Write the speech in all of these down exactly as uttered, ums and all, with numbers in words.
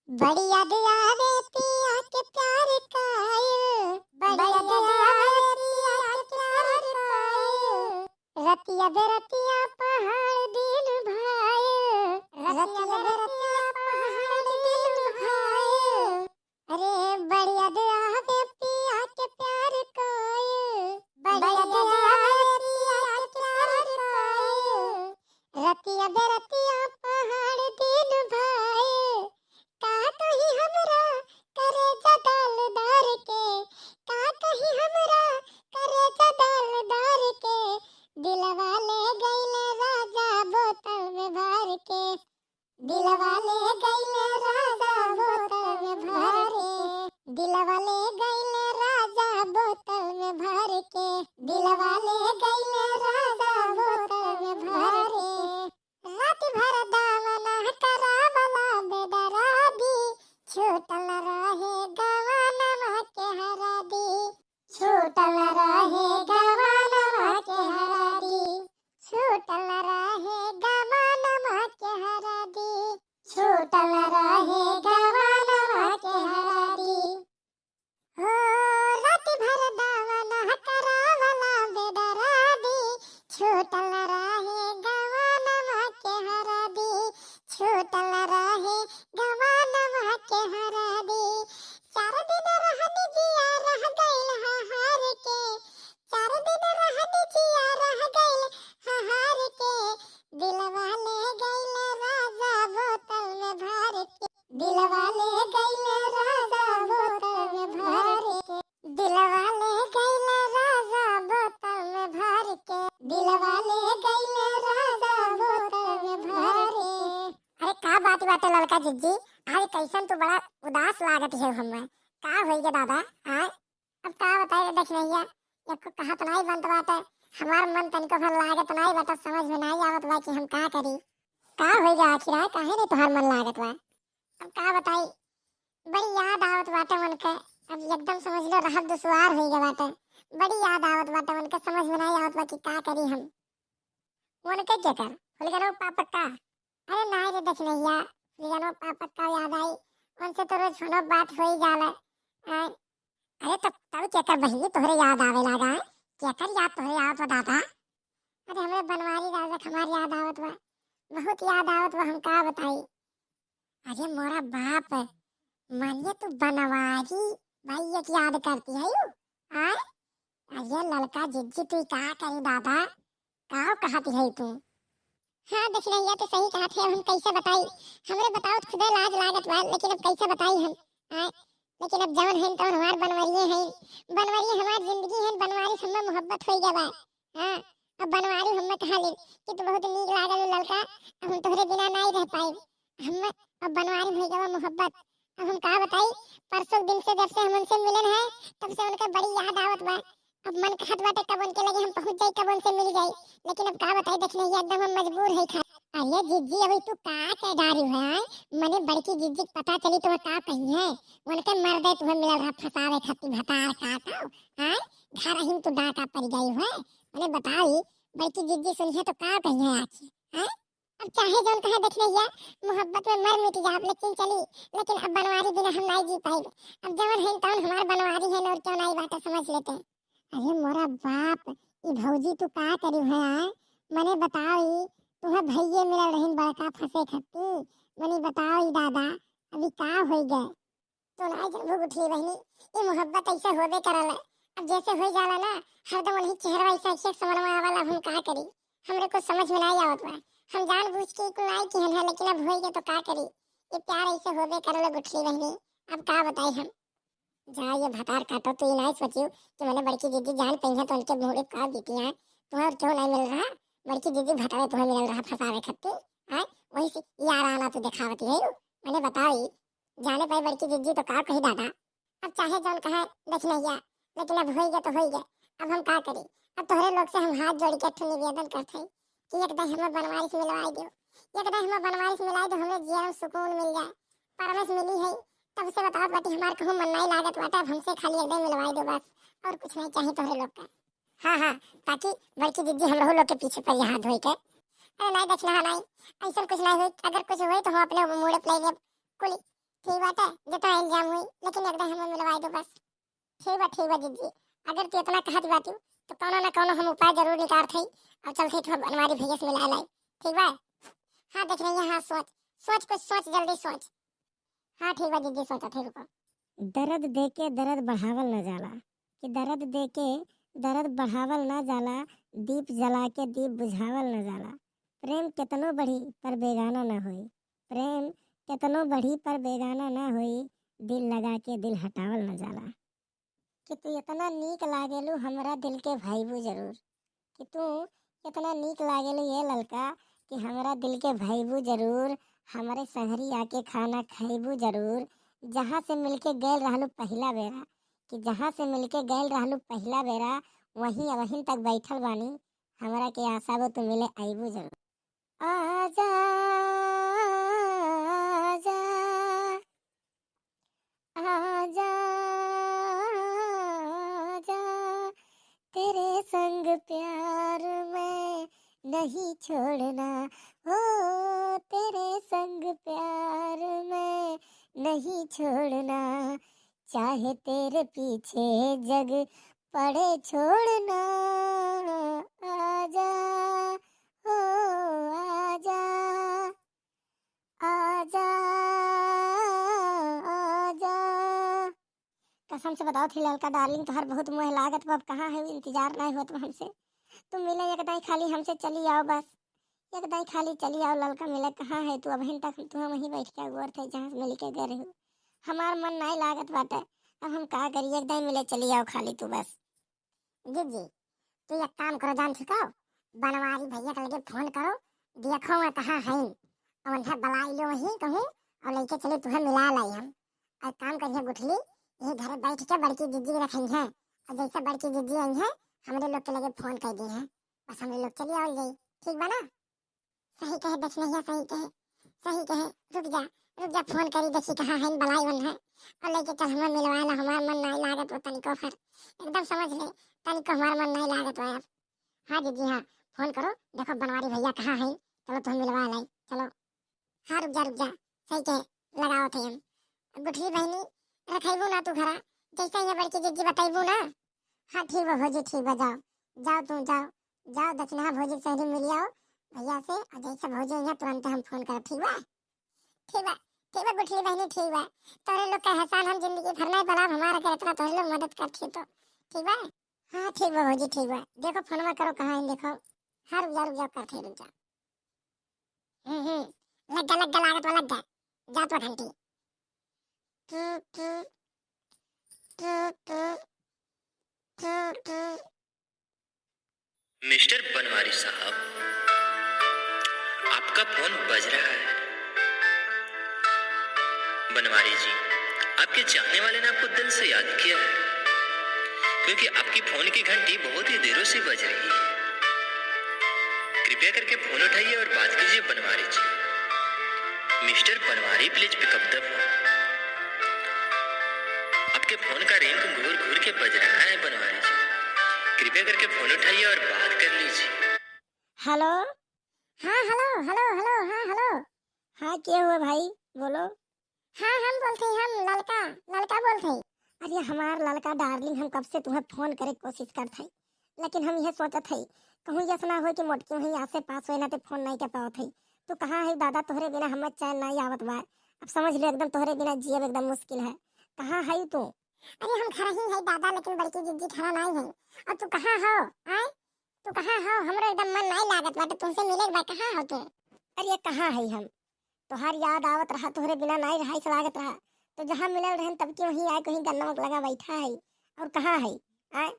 बड़ी याद आवे पिया के प्यार काइल, बड़ी याद आवे पिया के प्यार काइल। रतिया बेरतिया पहाड़ दिन भाइल, रतिया बेरतिया पहाड़ दिन भाइल। अरे बड़ी याद आवे पिया के प्यार काइल, बड़ी याद आवे पिया के प्यार काइल। रतिया बेरतिया पहाड़ दिन भाइल, का कही हमरा करेजा डालदार के, का कही हमरा करेजा डालदार के। दिलवा ले गइल राजा बोतल में भर के, दिलवा ले गइल राजा बोतल में भर के, दिलवा ले गइल राजा बोतल में भर के, दिलवा ले गइल राजा बोतल में भर के। रात भर दामना करावला बेदरादी, छूटल रहे गवानमा के हरादी, छूटल रहे गवानमा के हरादी, छूटल रहे गवानमा के हरादी, छूटल रहे गवानमा के हरादी। हो रात भर दामना करावला बेदरादी, छूटल रहे गवानमा के हरादी, छूटल रहे गवानमा के हरादी। चार दिन रहनी जिया रह गइल हार के, चार दिन रहनी जिया रह गइल हार के। दिलवा ले गइल राजा बोतल में भर के, दिलवा ले गइल राजा बोतल में भर के, दिलवा ले गइल राजा बोतल में भर के, दिलवा ले गइल राजा बोतल में भर के। अरे का बात बाटे ललका जिज्जी, अरे कैसन तू बड़ा उदास लागत है हमें, का होई गे दादा? आय अब का बताई रे दखिनहिया, एको कहत नाई बनत बाटे, हमार मन तनिको भर लागत नाई बाटे, समझ में नाई आवत बा कि हम का करी। का होई गे आखिर, आय काहे रे तोहार मन लागत बा? अब का बताई, बड़ी याद आवत बाटे मन के। अब एकदम समझ लो रहब दुश्वार होई गे बाटे, बड़ी याद आवत बाटे मन के, समझ में नाई आवत बा कि का करी हम। मन के के कर फुलगनो पापा का? अरे नाई रे दखिनहिया, फुलगनो पापा का याद आई, उनसे तो रोज फोनो बात होई जाला। आय, अरे तब तब केकर बहिनी तोहरे याद आवे लागा है? केकर याद तोहरे आवत बा दादा? अरे हमरे बनवारी राजा के हमार याद आवत बा, बहुत याद आवत बा, हम का बताई। अरे मोरा बाप, मानिए तू बनवारी भाई एक याद करती है यू? आय, अरे ललका जिज्जी तू का करी दादा, का कहती है तू? हाँ दखिनहिया तो सही कहत है, अब हम कैसे बताई, हमरे बताओ तो खुदे लाज लागत बा, लेकिन अब कैसे बताई हम? आय, लेकिन अब जवन है तवन हमार बनवरिये है, बनवरिये हमार जिंदगी है, बनवारी से हमें मोहब्बत होई गवा। हाँ, अब बनवारी हमें कहा ले कि तू बहुत नीक लागल ललका, अब हम तोहरे बिना नाई रह पाए। हम अब बनवारी होई गवा मोहब्बत। अब हम का बताई, परसों दिन से जब से हम उनसे मिलन है, तब से उनके बड़ी याद आवत बा। अब मन कहत बाटे कब उनके लगे हम पहुँच जाई, कब उनसे मिल जाई, लेकिन अब का बताई दखिनहिया, एकदम हम मजबूर है खा। अरे जिज्जी, अभी तू का कह डारी है? मने बड़की जिज्जी के पता चली तो का कही है? उनके मर दे तुम्हें मिलल रहा फंसावे खातिर भतार का तो, हाँ? घर ही तू डाका पड़ गई है। मने बताई, बड़की जिज्जी सुनी है तो का कही है आखिर, हाँ? अब चाहे जौन कहे दखिनहिया, मोहब्बत में मर मिट जाब, लेकिन चली, लेकिन अब बनवारी बिना हम नाई जी पाइब। अब जवन है तौन हमार बनवारी है, और क्यों नाई बात समझ लेते। अरे मोरा बाप, ई भौजी तू का करी है? आय, मने बताओ, ई तुहे भैये मिलल रहिन बड़का फंसे खत्ती। मने बताओ ई दादा, अभी का होई गए? तू नाई जनबू गुठली बहिनी, ई मोहब्बत ऐसे होबे करल है। अब जैसे होई जाला ना, हरदम वही चेहरा ऐसा ऐसे समझ में आवला, अब हम का करी? हमरे कुछ समझ में नाई आवत बा। हम जानबूझ के ई कुल नाई किहन है, लेकिन अब होई गए तो का करी? ये प्यार ऐसे होबे करल गुठली बहिनी, अब का बताई हम? जा ये भतार काटो, तू ई नाई सोचियो कि मने बड़की जिज्जी जान पइहे तो उनके मुहूर्त का बीती है। तुम्हें और क्यों नाई मिल रहा? बड़की जिज्जी भतारे तुम्हें मिलल रहा फंसावे खत्ती। आय, वही से यार आना तू देखावती है यू। मने बताओ ई, जाने पाई बड़की जिज्जी तो का कही दादा? अब चाहे जौन कहे दखिनहिया, लेकिन अब होई गए तो होई गए, अब हम का करी? अब तोहरे लोग से हम हाथ जोड़ के एक ठो निवेदन करत हई कि एक दाई हमें बनवारी से मिलवाई दो, एक दाई हमें बनवारी से मिलाई दो, हमें जिया में सुकून मिल जाए। परवेश मिली है, तब से बताओ बाटी हमार कहूँ मन नाई लागत बाटे, अब हमसे खाली एक दाई मिलवाई दो बस, और कुछ नहीं चाहिए तोहरे लोग का। हाँ, हाँ, ताकि बड़की जिज्जी हम रहू लोग के पीछे पड़ यहाँ धोई के। अरे नाई दखिनहा नाई, ऐसा कुछ नाई होई, अगर कुछ होई तो हम अपने मुड़े पे ले लेब। कुली ठीक बाटे, जितना इल्जाम हुई, लेकिन एक दिन हमें मिलवाई दो बस। ठीक बा, ठीक बा जिज्जी, अगर तू इतना कहत बाटू, तो कौनो ना कौनो हम उपाय जरूर निकारत हई और चलत हई तो बनवारी भैया से मिला लाई। ठीक बा? हाँ, देख रही है, हाँ, सोच, सोच, कुछ सोच, जल्दी सोच। हाँ, ठीक बा जिज्जी, सोचत हई, रुको। दर्द देके दर्द बढ़ावल न जाला, कि दर्द देके दर्द बढ़ावल न जाला, दीप जला के दीप बुझावल न जाला। प्रेम केतनो बढ़ी पर बेगाना ना होई, प्रेम केतनो बढ़ी पर बेगाना ना होई, दिल लगा के दिल हटावल न जाला। कि तू इतना नीक लागेलू, हमरा दिल के भाईबू जरूर। कि तू इतना नीक लागेलू ये ललका, कि हमरा दिल के भाईबू जरूर, हमरे संहरी आके खाना खैबू जरूर। जहाँ से मिलके गैल रहलू पहिला बेरा, कि जहाँ से मिलके गैल रहलू पहिला बेरा, वहीं अबहिन तक बैठल बानी, हमरा के आशा बा तू मिले अइबू जरूर। आजा, आजा, आजा, आजा, तेरे संग प्यार मैं नहीं छोड़ना, हो, तेरे संग प्यार मैं नहीं छोड़ना, चाहे तेरे पीछे जग पड़े छोड़ना, आजा, हो, आजा, आजा, आजा। कसम से बताओ थी ललका डार्लिंग, तोहर बहुत मोह लागत बा, अब कहाँ है, इंतजार नहीं होत बा हमसे। तुम मिले एक दाई खाली हमसे चली आओ बस, एक दाई खाली चली आओ ललका मिले। कहाँ है तू? अबहिन तक हम तुहे वहीं बैठ के अगोर थे जहाँ से मिल के गए रही। हमार मन नहीं लागत बाटे, अब हम का करी, एक दाई मिले चली आओ खाली तू बस। जिज्जी, तू एक काम करो जान छिको, बनवारी भैया के लगे फोन करो, देखो वहाँ कहाँ हैं, और उन्हें बुलाई लो वहीं कहूँ, और लेके चली तुहे मिला लाई हम। और काम करिए गुठली, यही घरे बैठ के बड़की जिज्जी के रखेंगे, और जैसे बड़की जिज्जी आई हैं, हमरे लोग के लगे फोन कर दी हैं, बस हमरे लोग चली आओ जाई, ठीक बा ना? सही कहे दक्षिणैया, सही कहे, सही कहे। रुक जा, रुक जा, फोन करी, देखी कहाँ है, बलाई वन है, और लेके चल, हमें मिलवा ला, हमार मन नहीं लागत वो तनिको भर, एकदम समझ ले, तनिको हमार मन नहीं लागत बा अब। हाँ जिज्जी, हाँ, फोन करो, देखो बनवारी भैया कहाँ है, चलो तुम मिलवा लाई, चलो। हाँ रुक जा, रुक जा, सही कहे, लगाओ थे हम। गुठली बहनी, रखेबू ना तू घरा, जैसे ये बड़की जिज्जी बताइबू ना। हाँ ठीक बा भौजी, ठीक बा, जाओ, जाओ तू, जाओ, जाओ दक्षिणा भौजी के संगे मिल आओ भैया से, और जैसे भौजी यहाँ तुरंत हम फोन करब, ठीक बा? ठीक बा, ठीक बा गुठली बहनी, ठीक बा। तोरे लोग का एहसान हम जिंदगी भर नहीं भुलाब, हमारा के इतना तोरे लोग मदद करते तो, ठीक बा? हाँ ठीक बा भौजी, ठीक बा। देखो फोनवा करो कहाँ है, देखो। हाँ रुक जा, रुक जा, करते रुक जा। हम्म हम्म, लग गया, लग गया, लागत बा, लग गया। जात बा घंटी। टू टू टू टू टू टू। मिस्टर बनवारी साहब, आपका फोन बज रहा है। बनवारी जी, आपके चाहने वाले ने आपको दिल से याद किया है, क्योंकि आपकी फोन की घंटी बहुत ही देरों से बज रही है। कृपया करके फोन उठाइए और बात कीजिए Banwari ji. Mister Banwari, please pick up the phone। आपके फोन का रिंग घूर घूर के बज रहा है बनवारी जी, कृपया करके फोन उठाइए और बात कर लीजिए। हेलो, हाँ हेलो, हेलो हेलो, हाँ हेलो। हाँ के हुआ भाई, बोलो। हाँ हम बोलत हई, हम ललका, ललका बोलत हई। अरे हमार ललका डार्लिंग, हम कब से तुहें फोन करे के कोशिश करत हई, लेकिन हम यह सोचत हई कहूँ यस ना होई कि मोटकी वहीं आसे पास होए ना ते फोन नहीं कर पावत हई। तू कहाँ है दादा, तोहरे बिना हमें चैन नहीं आवत बा। अब समझ लो एकदम तोहरे बिना जियब एकदम मुश्किल है। कहाँ है तू? अरे हम घर ही है दादा, लेकिन बड़की जिज्जी घर नहीं है। और तू कहाँ हो? आए, तू कहाँ हो? हमरो एकदम मन नहीं लागत बाटे तुमसे मिले के बा। कहाँ हो तू? अरे कहाँ है हम, तोहार याद आवत रहा, तोहरे बिना नहीं रहा, ऐसा लागत रहा। तो जहाँ मिलल रहन तब की वहीं आए, कहीं गन्ना लगा बैठा है। और कहाँ है? आए?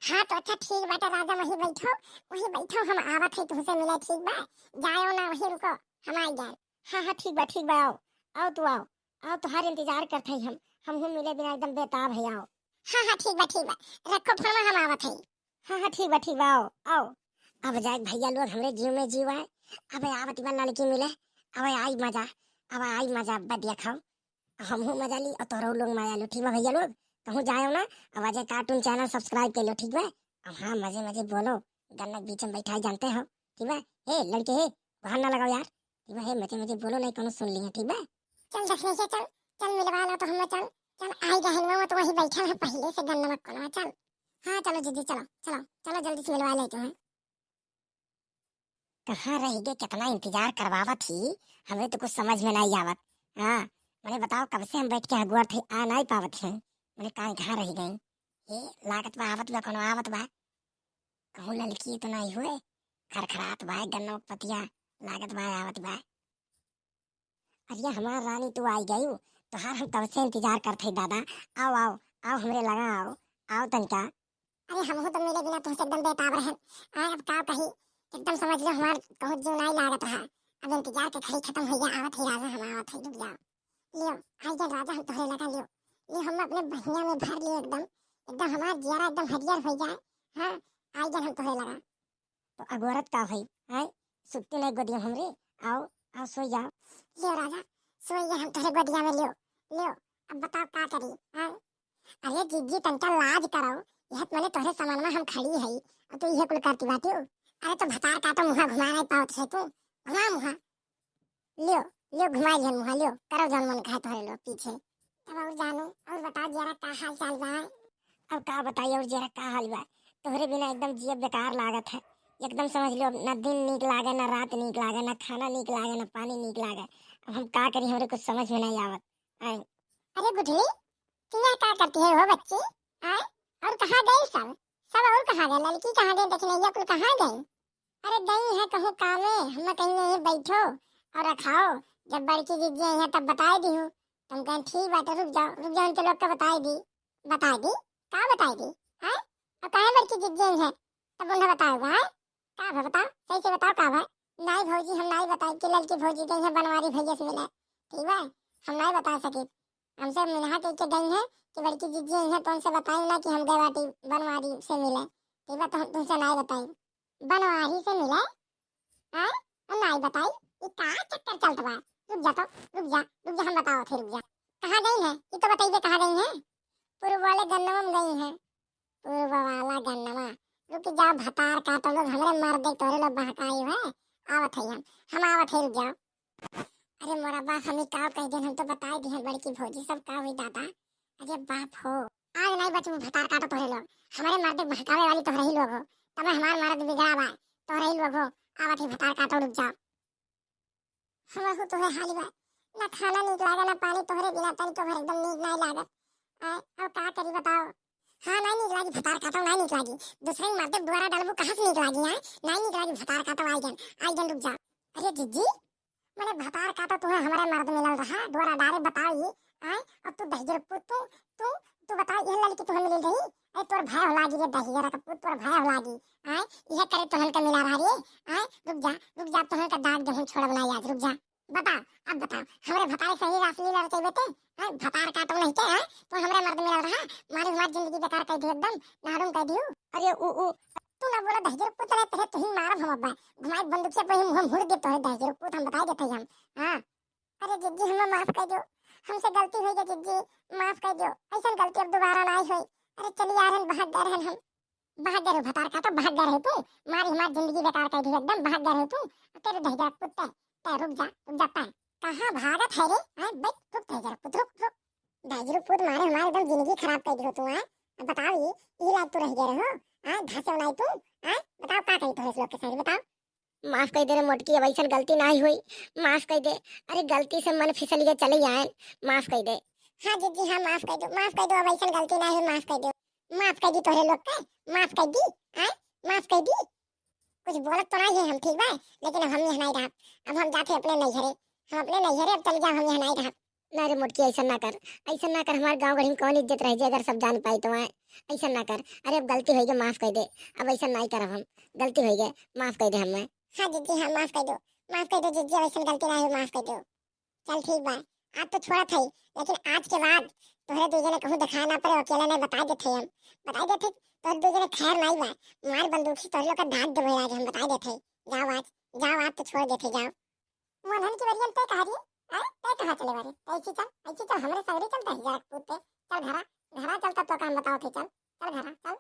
हाँ तो अच्छा ठीक बाटे राजा, वहीं बैठो, वहीं बैठो, हम आवत है तुमसे मिले, ठीक बा? जाओ ना, वहीं रुको, हम आ जाए। हाँ हाँ ठीक बा, ठीक बा, आओ, आओ तू आओ, आओ, तोहार इंतजार करत है हम, हम हूँ मिले बिना एकदम बेताब है, आओ। हाँ हाँ ठीक बा, ठीक बा, रखो फोन, हम आवत है। हाँ हाँ ठीक बा, ठीक बा, आओ, आओ। अब जाए भैया लोग हमरे जीव में जीव आए। अब आवत बा लड़की मिले, अब आई मजा, अब आई मजा, अब देखो, हमहू मजा ली और तोहरो लोग मजा लो, ठीक बा भैया लोग? कहूँ जाओ ना, अब अजय cartoon channel subscribe कर लो, ठीक बा? अब हाँ, मजे मजे बोलो, गन्ना के बीच में बैठा है, जानते हो, ठीक बा? हे लड़के, हे, बाहर ना लगाओ यार, ठीक बा? हे मजे मजे बोलो, नहीं कोनो सुन ली है, ठीक बा? चल दक्षिणेश, चल, चल मिलवा ला तो हम, चल, चल, आई गए हैं, वो तो वहीं बैठा है पहले से गन्नवा कोनवा, चल। हाँ, चलो जिज्जी, चलो, चलो, चलो, जल्दी से मिलवा ले तुम्हें। कहाँ रहि गए, कितना इंतजार करवावत ही, हमें तो कुछ समझ में नाहीं आवत। हाँ, मने बताओ, कब से हम बैठ के हगुआत ही, आ नाहीं पावत हैं। मने काहे, कहाँ रहि गई? ये लागत बा आवत बा, कोनो आवत बा। कहूँ ललकी तो नाहीं हुए, खरखरात बा गन्नवा के पतिया, लागत बा आवत बा। अरे हमार रानी, तू आई गयू, तोहार हम तब से इंतजार करत हई दादा। आओ, आओ, आओ हमरे लगा, आओ, आओ तनिका। अरे हमहू तो मिले बिना तुहसे एकदम बेताब रहन। आए अब का कही, एकदम समझ लो हमार कहूँ जीव नाई लागत रहा। अब इंतजार के घड़ी खत्म हो गया, आवत है राजा, हम आवत है, रुक जाओ। लियो, आई गए राजा हम तोहरे लगा, लियो, लियो हम अपने बहिया में भर लियो एकदम, एकदम हमार जियारा एकदम हरियर हो जाए। हाँ, आई गए हम तोहरे लगा। तो अगोरत का भई, हैं? सुत्ती नहीं गोदिया हमरे, आओ, आओ सोई जाओ। लियो राजा, सोई गए हम तोहरे गोदिया में, लियो, लियो, अब बताओ का करी, हैं? अरे जिज्जी तनका लाज करो, यह तो मने तोहरे समनवा हम खड़ी है, और तू यह कुल करती बाटियो। अरे तो भतार काटो मुँहा घुमा नहीं पावत है तू, घुमा मुँहा। लियो, लियो घुमाई लिहन मुँहा, लियो, करो जौन मन कहे तोहरे लोग पीछे। तब और जानू, और बताओ जरा का हाल चाल बा? अब का बताई और जरा का हाल बा? तोहरे बिना एकदम जिया बेकार लागत है। एकदम समझ लो, अब ना दिन नीक लागे, ना रात नीक लागे, ना खाना नीक लागे, ना पानी नीक लागे। अब हम का करी, हमरे कुछ समझ में नहीं आवत। आए। अरे गुठली, तू यहाँ का करती है हो बच्ची? आए, और कहाँ गई सब? सब और कहाँ गए? लड़की कहाँ गई? देखी नहीं, ये कुल कहाँ गई? अरे गई है कहूँ कामे, हम कहीं यहीं बैठो और रखाओ, जब बड़की जिज्जी आई है तब बताई दी हूँ। तुम कहें ठीक बात है, रुक जाओ, रुक जाओ, उनके लोग का बताई दी। बताई दी? का बताई दी? हैं? और काहे बड़की जिज्जी आई है तब उन्हें बताओगा, हैं? का भा बताओ, सही से बताओ का भा? नाई भौजी, हम नाई बताई कि लड़की भौजी गई है बनवारी भैया से मिले, ठीक बा? हम नाई बता सके, हमसे मिनहा कह के गई है कि बड़की जिज्जी आई है तो उनसे बताई ना कि हम गए बाटी बनवारी से मिले, ठीक बा? तो हम तुमसे नाई बताई। बनवारी से मिले? आय? और नाई बताई? ई का चक्कर चलत बा? रुक जा तो, रुक जा, रुक जा, हम बताओ थे, रुक जा। कहाँ गई है? ई तो बताइए कहाँ गई है? पूर्व वाले गन्नवा में गई है। पूर्व वाला गन्नवा? रुक जा, भतार काटो लोग, हमरे मर्दे तोहरे लोग बहकाई है। आवत है हम, हम आवत है, रुक जाओ। अरे मोरा बाप, हम ई का कह देन, हम तो बताई दिहन बड़की भौजी सब, का हुई दादा? अरे बाप हो, आज नाई बचबू भतार काटो तोहरे लोग, हमरे मर्दे बहकावे वाली तोहरे ही लोग हो, तब हमार मर्द बिगड़ा बा, तोहरे ही लोग हो, आवत ही भतार काटो, रुक जाओ। हमहू तोहरे हाल बा, ना खाना नीक लागे, ना पानी, तोहरे बिना तनिको भर एकदम नीक नाई लागत। आय, अब का करी बताओ? हाँ, नाई नीक लागी भतार काटो, नाई नीक लागी। दूसरे के मर्दे दुआरा डालबू, कहाँ से नीक लागी, आय? नाई नीक लागी भतार काटो, आई गन, आई गन, रुक जा। अरे जिज्जी, मने भतार काटो, तू हमरे मर्द मिलल रहा, दुआरा डारे बताओ ये, आय? अब तू दहिजर पूत, तू, तू, तू बताओ, यह लड़की तुहे मिलल रही? अरे तोर भाई हो लागी रे दहिजर का पूत, तोर भाई हो लागी, आय? यह करे तुहन का मिला रहा रे, आय? रुक जा, रुक जा, तुहन का दाग देहूँ, छोड़ब ना आज, रुक जा। बताओ, अब बताओ, हमरे भतारे सही रास लीला रचइबे ते? हैं, भतार काटो नहीं के, हैं? तू हमरे मर्द मिलल रहा, मारी हमार जिंदगी बेकार कर दी एकदम, नाडूम कर दियो। अरे उ, उ, तू ना बोला दहिजर पूत रहे, पहले तुही मारब हम अब्बा, घुमाई बंदूक से पहले मुंह मुड़ दे तोहरे दहिजर पूत, हम बताई देते हम। हाँ। अरे जिज्जी, हमें माफ कर दो, हमसे गलती हो गई जिज्जी, माफ कर दो, ऐसा गलती अब दोबारा ना होई। अरे चली आ रहन, भाग गए रहन हम। भाग गए रहो भतार काटो, भाग गए रहे तू, मारी हमार जिंदगी बेकार कर दी एकदम, भाग गए रहे तू। तेरे दहिजर पूत, ते रुक जा, रुक जा, ते कहाँ भागत है रे? आय, बैठ, रुक दहिजर पूत, रुक, रुक। दहिजर पूत मारे हमार एकदम जिंदगी खराब कर दी हो तू, आय। अब बताओ ये, ये लायक तू रह गए रहो, आय, घास उड़ाई तू, आय, बताओ का कही तोहरे लोग के साथ, बताओ। माफ कर दे रे मोटकी, अब ऐसन गलती ना होई, माफ कर दे। अरे गलती से मन फिसल गया, चले आए, माफ कर दे। हाँ जिज्जी, हाँ माफ कर दो, माफ कर दो, अब ऐसन गलती ना होई, माफ कर दो। माफ कर दी तोहरे लोग के, माफ कर दी, आय, माफ कर दी। कुछ बोलत तो नहीं है हम, ठीक बा, लेकिन अब हम यहाँ नहीं रहब, अब हम जाते अपने नैहरे, हम अपने नैहरे अब चल जाओ, हम यहाँ नहीं रहब। ना रे मोटकी, ऐसा ना कर, ऐसा ना कर, हमार गाँव गढ़ी में कौन इज्जत रह जाए अगर सब जान पाए तो, आय, ऐसा ना कर। अरे अब गलती हो गई, माफ कर दे, अब ऐसा नहीं करब हम, गलती हो गई, माफ कर दे हमें। हाँ जिज्जी, हाँ माफ कर दो, माफ कर दो जिज्जी, अब ऐसा गलती ना हो, माफ कर दो। चल ठीक बा, आज तो छोड़त है, लेकिन आज के बाद तोहरे दू जने कहूँ दिखाए ना पड़े, अकेले नहीं बताई देते हम, बताई देते तोहरे दू जने खैर नहीं बा, मार बंदूक से तोहरे लोग का दाग देवे आज हम बताई देते। जाओ आज, जाओ आज तो छोड़ देते, जाओ। मोहन की बरियन ते कहा रही, अरे ते कहाँ चले बारे? ऐसी चल, ऐसी चल, हमरे संगरी चल, दही जरा कूद पे, चल घरा, घरा चल, तब तो काम बताओ थे, चल, चल घरा, चल।